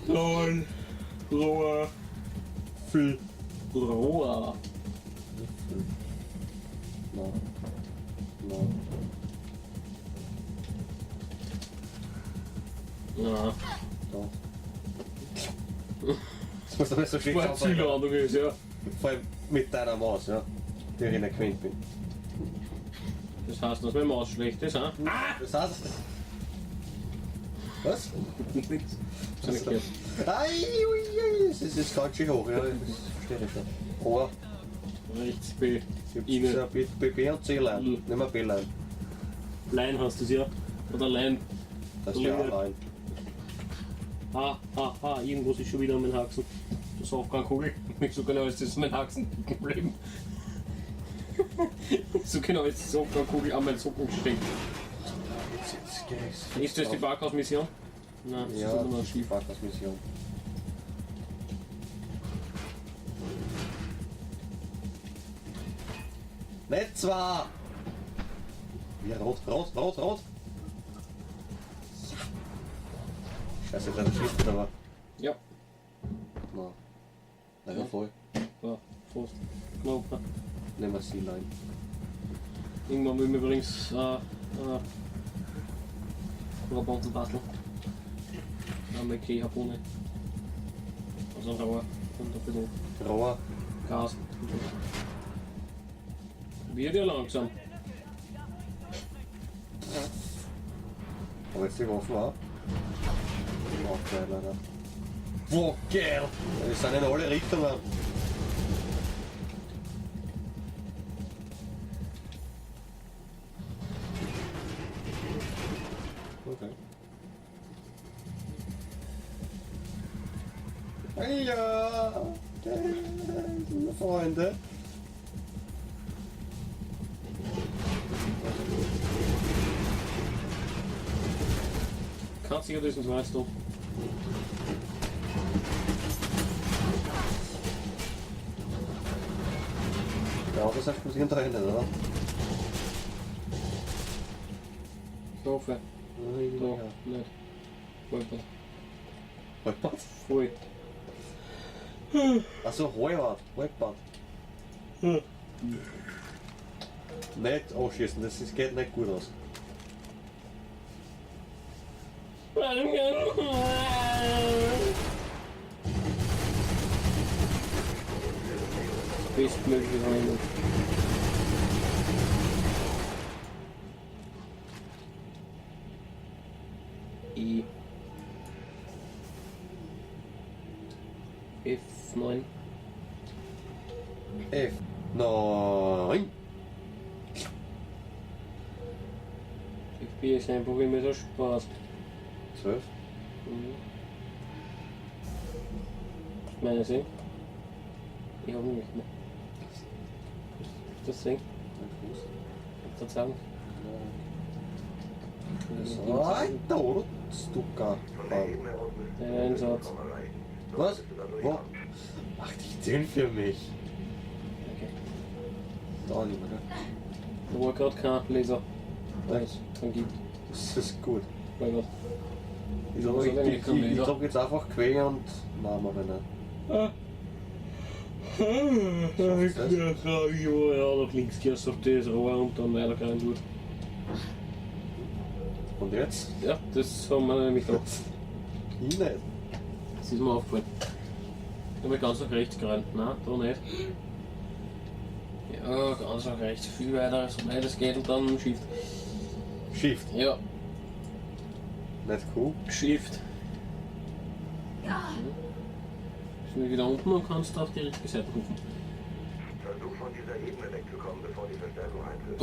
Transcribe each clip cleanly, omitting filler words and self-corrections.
Nein. Rohr. Fl. Rohr. No. No. Ja. Doch. Das muss doch nicht so schön War Ziellandung ist, ja. Vor allem mit deiner Maus, ja. Die ich nicht gewöhnt bin. Das heißt, dass meine Maus schlecht ist, ha? Das heißt. Was? Nix. So nicht gehört. Ai, ui, ui, das ist ganz schön hoch, ja, das verstehe ich schon. Ohr, Rechts B. ich hab's B, B, B und C Line, Mhm. nicht mehr B Line. Line hast du es ja. Oder Line. Das ist ja Line. A Line. Ah, ah, ah, irgendwas ist schon wieder an meinen Haxen. Das ist auch kein Kugel. So genau ist das mein Haxen geblieben. So genau ist das auch keine Kugel an meinen Socken gesteckt. Jetzt, jetzt geh's. Ist das die Parkhausmission? Nein, das Ja, ist immer das noch ist die schief. Parkhausmission. Nicht zwar! Ja, rot, rot, rot, rot! Ja. Scheiße, der schießt aber. Ja, Na. Na ja, voll. ja, fast. Knapp. Ne? Nehmen wir C-Line. Irgendwann will mir übrigens Roboter basteln. Einmal Harpune. Also ein Rohr und ein bisschen Rohr. Gas. Wird ja langsam. Aber jetzt die Waffen auch. Auch geil, Alter. Boah, geil! Wir sind in alle Richtungen. Okay. Ja, Freunde. Kannst sicher das weißt du. Die Autos explodieren da hinten, oder? Ich hoffe. Da, Ja. nicht. Holpert. Halbpart? Voll. Achso, Halbart. Halbart. Nicht anschießen, das ist, geht nicht gut aus. Bestmögliche Verwendung. E. F9. F. 9. FB ist einfach immer so Spaß. 12. Mhm. Meine sehen? Ich hab nicht mehr. Willst du das sehen? Kannst du das sagen? Alter, Stuka. Der Einsatz. Was? Wo? Mach dich den für mich. Okay. Da nicht mehr, gell? Da war gerade kein Laser. Nein. Es dann gibt. Das ist gut. Mein Gott. Ich Was drück, soll ich, eigentlich kein ich, ich Laser? drück jetzt einfach quer und. Nein, mach ich nicht. Ja, nach links gehst du auf das Rohr und dann weiter rein durch. Und jetzt? Ja, das haben wir nämlich da. Ich nicht. Das ist mir aufgefallen. Da hab ich ganz nach rechts gerannt. Nein, da nicht. Ja, ganz nach rechts. Viel weiter, so weit es geht und dann Shift. Shift. Ja, Nicht cool. Shift. Bist du wieder unten und kannst auf die richtige Seite rufen. Versuch von dieser Ebene wegzukommen, bevor die Verstärkung eintrifft.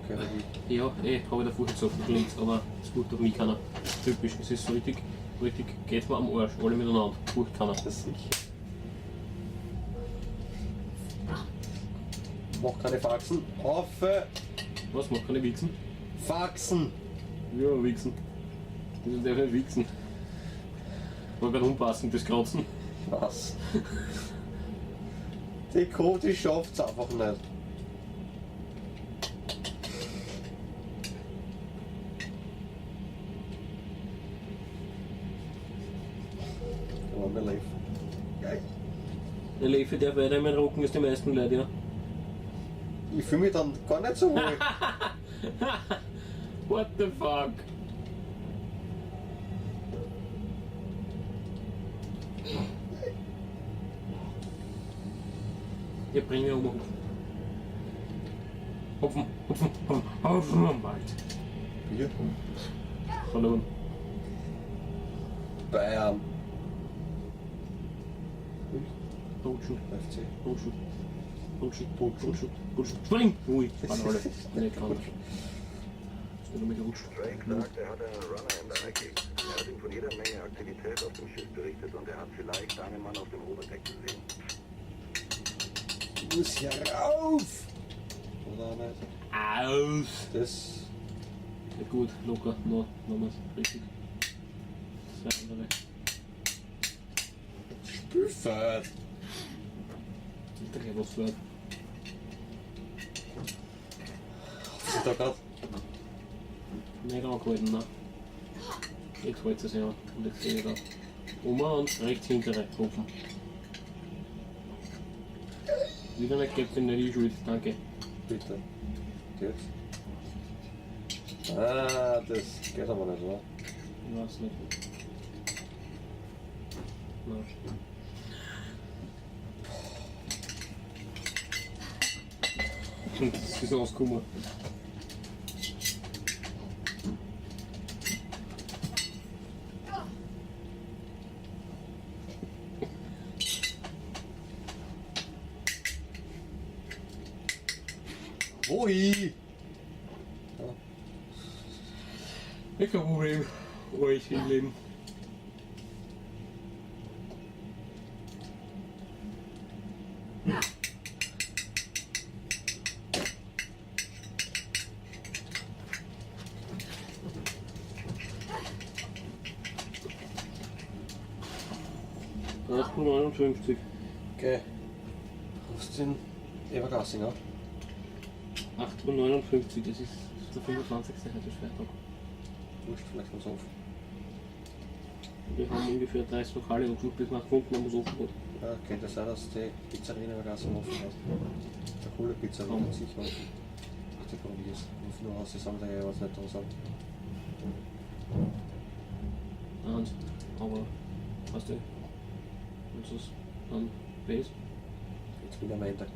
Okay, aber Ja, habe ich davor gesagt, nach links, aber es tut doch nie keiner. Typisch, es ist so richtig, richtig, geht mir am Arsch, alle miteinander, tut keiner. das ist sicher. Mach keine Faxen. Hoffe! Was, macht keine Wichsen? Faxen! Ja, Wichsen. Das ist definitiv Wichsen. War gerade unpassend, das Kratzen. Was? Die Kuh, die schafft's einfach nicht. Arme Leif. Geil. Der Lefe darf weiter in meinen Rücken als die meisten Leute, ja. Ich fühle mich dann gar nicht so wohl. What the fuck? Ja, bring mich um. Hopfen, Hopfen, Hopfen, Hopfen am Wald. Bier. Verloren. Bayern. Rutschen, FC. rutschen, rutschen, Rutschen. rutschen, rutschen. Spring! Ui, waren alle. Nicht kann. Ist nur gerutscht. Drake sagt, er hat einen Runner in deiner Gegend. Er hat ihm von jeder Menge Aktivität auf dem Schiff berichtet und er hat vielleicht einen Mann auf dem Oberdeck gesehen. Ich muss hier rauf! Oder auch nicht? Aus! Das. Ja, gut, locker, no, nochmals, richtig. Das andere. Spülfahrt. Ist da gleich was wird. Hat sich da grad. Nicht angehalten, ne? Jetzt hält es sich an. Und jetzt gehe ich da. Um und rechts hintere Hopfen. Wieder nicht gehabt, bin nicht ich schuld, danke. Bitte. Geht's? Ah, das geht aber nicht, oder? Ich weiß nicht. Nein. Das ist ausgekommen. Ui! Ich kein Problem. Euch im Leben. $8,59. Okay. Rufst den Ebergassing an? 8,59 Uhr, das ist der 25. Heute ist Freitag. Wurscht, vielleicht was auf. Wir haben ungefähr 30 Lokale gesucht, bis wir gefunden haben, was offen hat. Ja, könnte sein, dass die Pizzeria in Ebergassing offen hat. Eine coole Pizzeria, Komm. sicher offen. Ach, die probier's. Ruf nur aus, die sagen dir ja, was nicht da sind. Eins. Aber, weißt du, und das dann Base. Jetzt bin ich am Ende.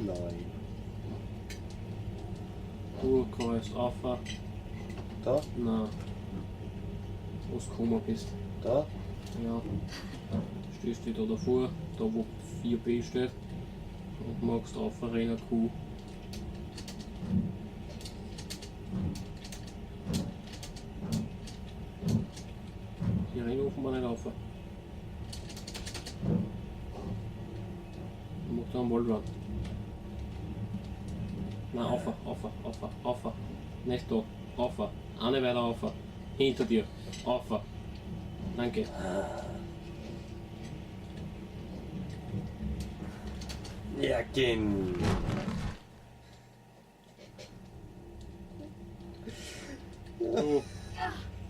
Nein. Du kannst auf, Da, na, wo du gekommen bist. da. Ja. Stehst du da davor, da wo 4B steht, und magst auf Arena Q. Die Arena offenbar nicht auf. Macht da einen Wallrun. Nein, auf, auf, auf, auf. Nicht da, auf. Eine weiter auf. Hinter dir. Auf. Danke. Ja, gen. Oh.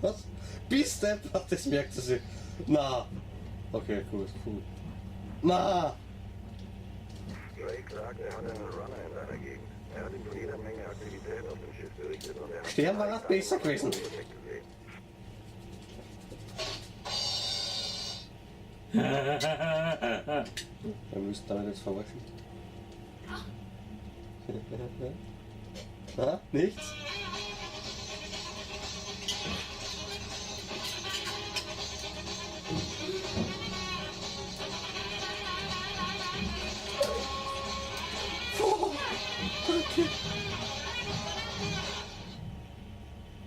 Was? Bist deppert, das merkt sie sich. Na. Okay, gut, cool. Na! Drake sagt, er hat einen Runner in deiner Gegend. Er hat ihm von jeder Menge Aktivität auf dem Schiff berichtet und er hat Stern war vielleicht auch besser einen Mann gewesen. auf dem Oberdeck gesehen. Wir müssen damit jetzt verarschen. Ha? Nichts? Oh, danke.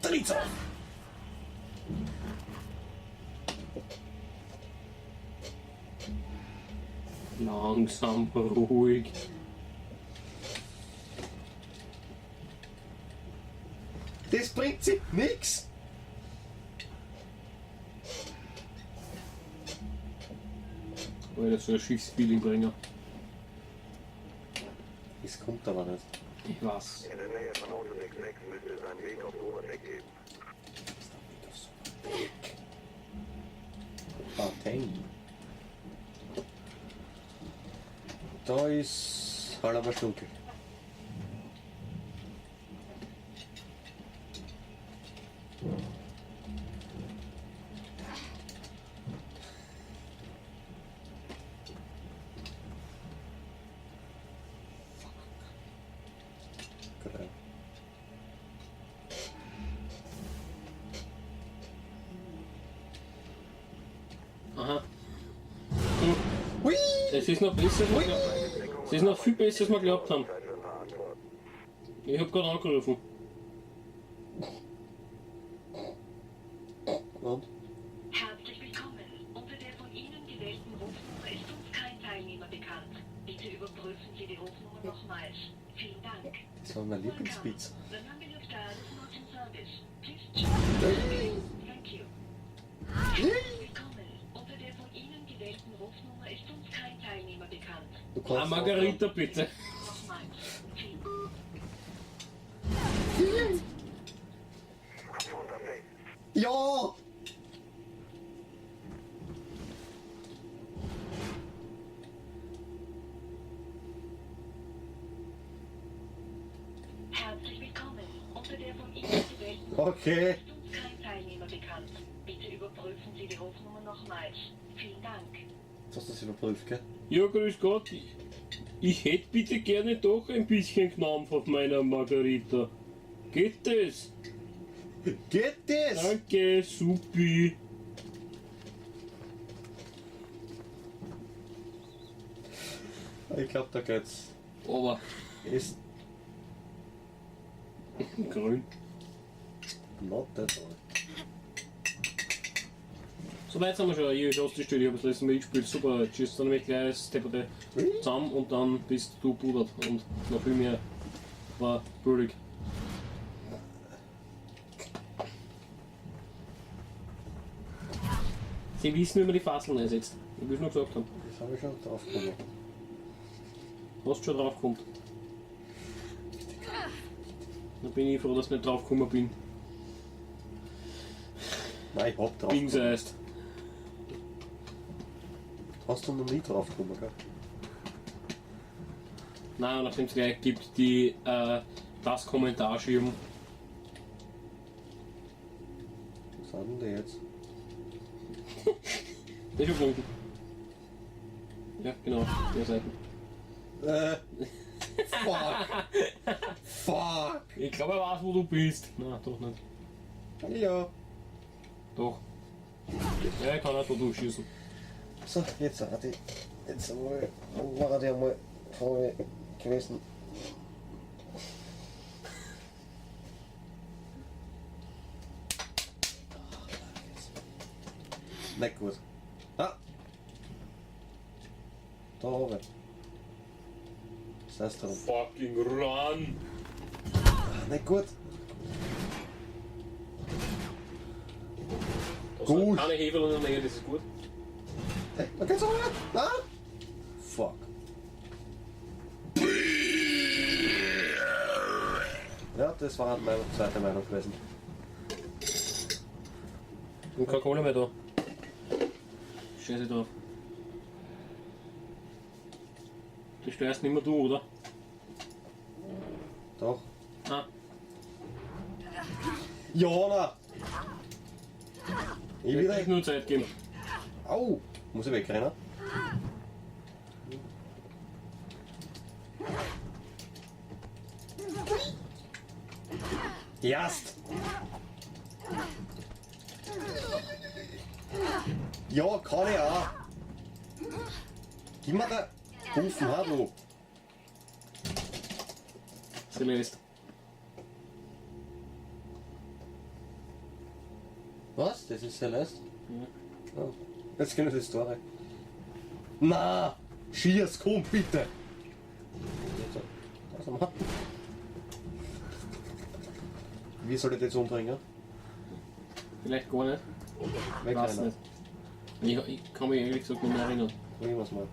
Dreht's auf! Langsam, ruhig. Das bringt sie nix! Weil das so ein Schiffsfeeling bringen. Es kommt aber nicht. Ich weiß. In der Nähe von Autodeck 6 müsste es einen Weg aufs Oberdeck geben. Ist der Weg aufs Oberdeck? Peng. Da ist halt aber dunkel. Fuck. Aha. Es ist noch besser, es ist noch viel besser, als wir geglaubt haben. Ich hab gerade angerufen. Und? Herzlich willkommen. Unter der von Ihnen gewählten Rufnummer ist uns kein Teilnehmer bekannt. Bitte überprüfen Sie die Rufnummer nochmals. Vielen Dank. Das war meine Lieblingspizza. The number you've dialed is not in service. Please check. Thank you. Herzlich willkommen. Unter der von Ihnen gewählten Rufnummer ist uns kein Teilnehmer bekannt. Du kannst Eine Margarita bitte. Nochmals. Vielen Ja! Herzlich willkommen. Unter der von Ihnen gewählten Okay. ist uns kein Teilnehmer bekannt. Bitte überprüfen Sie die Rufnummer nochmals. Vielen Dank. Jetzt hast du das überprüft, gell? Ja, grüß Gott. Ich hätte bitte gerne doch ein bisschen Knampf auf meiner Margarita. Geht das? Geht das? Danke, supi. Ich glaube, da geht's. Aber Ist grün. not that all. So weit sind wir schon. Ich habe die ich habe das letzte Mal gespielt. Super, tschüss, dann nämlich gleich das Depperte zusammen und dann bist du pudert und noch viel mehr war billig. Sie wissen, wie man die Fasseln einsetzt. Ich will es nur gesagt haben. Das habe ich schon drauf gekommen. Hast du schon drauf kommt. Da bin ich froh, dass ich nicht drauf gekommen bin. Nein, ich hab drauf. Dings heißt. Hast du noch nie drauf gekommen, gell? Nein, nachdem es gleich gibt, die das Kommentarschirm. Was sind denn die jetzt? Der ist schon unten. Ja, genau, der Seite. Fuck! Fuck! Ich glaube, er weiß, wo du bist. Nein, doch nicht. Ja. Doch. Ja, ich kann auch da durchschießen. So, jetzt hat die. Jetzt einmal. War der mal vorher gewesen. Nicht gut. Ah! Da oben. Das heißt drum. Fucking run! Nicht gut. Da Gut. sind keine Hebel in der Nähe, das ist gut. Hey, da geht's auch nicht. Nein! Fuck. Ja, das war meine zweite Meinung gewesen. Und keine Kohle mehr da. Scheiße drauf. Du steuerst nicht mehr du, oder? Doch. Ah, Johanna! Ich ich wieder. nur Zeit geben. Au! Muss ich wegrennen? Erst! Ja, kann ich auch! Gib mir da Hufen, ha, du! Celeste. Was? Das ist Celeste? Ja. Oh. Jetzt kennen wir die Story. Na! Schieß, komm bitte! Jetzt, da sind wir. Wie soll ich das umbringen? Vielleicht gar nicht. Weiß Wegrennen. nicht. Ich kann mich ehrlich gesagt nicht mehr erinnern. Probieren wir's mal.